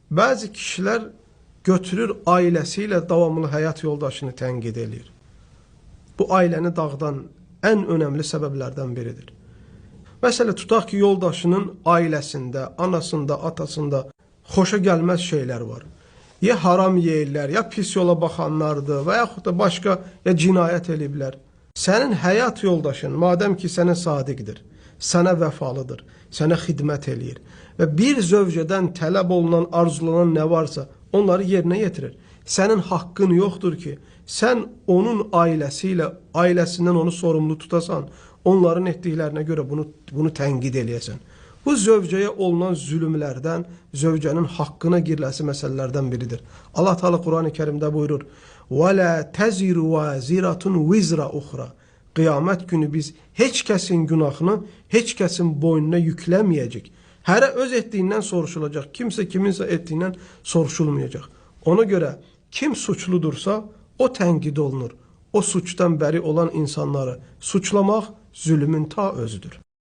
Bəzi kişilər götürür ailəsi ilə davamlı həyat yoldaşını tənqid eləyir. Bu ailəni dağıdan ən önəmli səbəblərdən biridir. Məsələ tutaq ki, yoldaşının ailəsində, anasında, atasında xoşa gəlməz şeylər var. Ya haram yeyirlər, ya pis yola baxanlardır və yaxud da başqa ya cinayət eləyiblər. Sənin həyat yoldaşın madəm ki sənə sadiqdir, sənə vəfalıdır, sənə xidmət eləyir və bir zövcədən tələb olunan, arzulanan nə varsa onları yerinə yetirir. Sənin haqqın yoxdur ki, sən onun ailəsi ilə, ailəsindən onu sorumlu tutasan, onların etdiklərinə görə bunu tənqid eləyəsən. Bu zövcəyə olunan zülmlərdən, zövcənin haqqına giriləsi məsələlərdən biridir. Allah Teala Qurani Kərimdə buyurur: "Və la taziru vaziratun vizra uxra." Qiyamət günü biz heç kəsin günahını heç kəsin boynuna yükləməyəcək. Hərə öz etdiyindən soruşulacaq. Kimsə kiminsə etdiyindən soruşulmayacaq. Ona görə kim suçludursa o tənqid olunur. O suçdan bəri olan insanları suçlamaq zülmün ta özüdür.